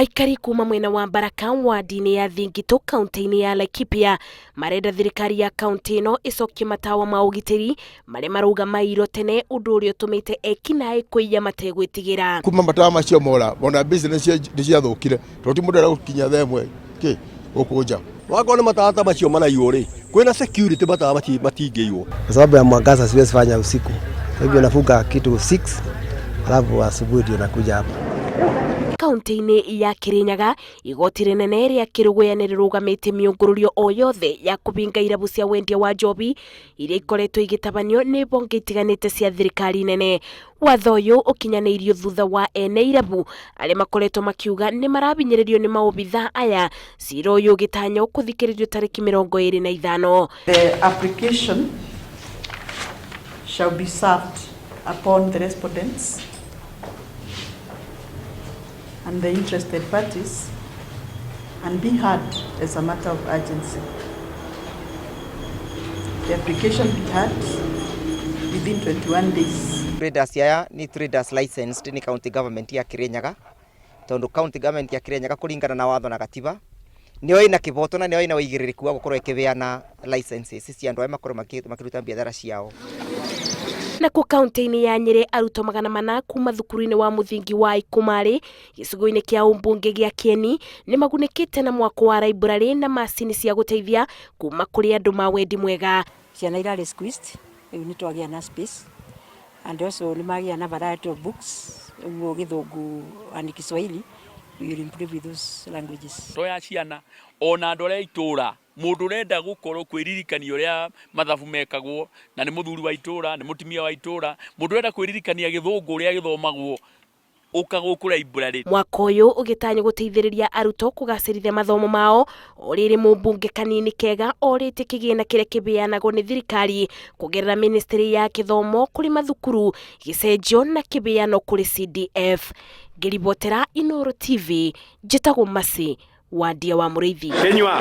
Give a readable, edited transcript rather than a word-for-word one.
Aikari kuma mwena wa Baraka wadi-inĩ ya Thingitũ kaunti-inĩ ya Laikipia marenda thirikari ya kaunti ĩno ĩcokie matawa ma ũgitĩri marĩa marauga mairwo tene ũndũ ũrĩa ũtũmĩte ekinaĩ kũiya mategwĩtigĩra. Kuma matawa macio mora ona business nĩ ciathũkire tondũ ti mũndũ arenda gũkinya thaa ĩmwe kĩ gũkũ nja. Wakorwo nĩ matawa ta macio maraiywo rĩ, kwĩna security matawa matingĩiywo. Kwa sababu ya mwangaza siwezi fanya usiku, kwa hivyo nafunga kitu 6 alafu asubuhi ndio nakuja hapa. Kaunti-inĩ ya Kirinyaga igoti rĩnene rĩa Kĩrũgũya nĩ rĩrũgamĩtie mĩũngũrũrio o yothe ya kũbinga irabu cia wendia wa njobi iria ikoretwo igĩtabanio nĩ mbunge itiganĩte cia thirikari nene. Watho ũyũ ũkinyanĩirio thutha wa ene irabu arĩa makoretwo makiuga nĩ marabinyĩrĩrio nĩ maobitha aya. Cira ũyũ ũgĩtanywo kũthikĩrĩrio tarĩki 25. The application shall be served upon the respondents and the interested parties and be heard as a matter of urgency. The application be heard within 21 days. Traders aya ni traders licensed ni county government ya Kirinyaga, tondu county government ya Kirinyaga kuringana na watho na gatiba nĩyo ĩna kĩboto na nĩyo ĩna ũigĩrĩrĩku wa gũkorwo ĩkĩbeana licenses cia andũ arĩa makorwo makĩruta biathara ciao. Nakuo kaunti-inĩ ya Nyĩrĩ arutwo 400 kuma thukuru-inĩ wa mũthingi wa Ikumarĩ gĩcigo-inĩ kĩa ũmbunge gĩa Kĩeni nĩ magunĩkĩte na mwako wa library na macini cia gũteithia kuma kũrĩ andũ ma wendi mwega. Ciana irarĩ squeezed, rĩu nĩ twagĩa na space and also nĩ magĩa na variety of books, ũguo Gĩthũngũ and Kiswahili we will improve with those languages. To ya ciana ona andũ arĩa itũra, mũndũ ũrenda gũkorwo kwĩririkania ũrĩa mathabu mekagwo, na nĩ mũthuri wa itũra, nĩ mũtumia wa itũra, mũndũ ũrenda kwĩririkania Gĩthũngũ ũrĩa gĩthomagwo, ũka gũkũ library. Mwaka ũyũ ũgĩtanywo gũteithĩrĩria arutwo kũgacĩrithia mathomo mao. O rĩrĩ mũmbunge Kanini Kega orĩtie kĩgĩna kĩrĩa kĩbeanagwo nĩ thirikari kũgerera ministry ya gĩthomo kũrĩ mathukuru gĩcenjio na kĩbeano kũrĩ CDF. Ngĩribotera Inooro TV, njĩtagwo Mercy Wandia wa Mũrĩithi. Kenyua.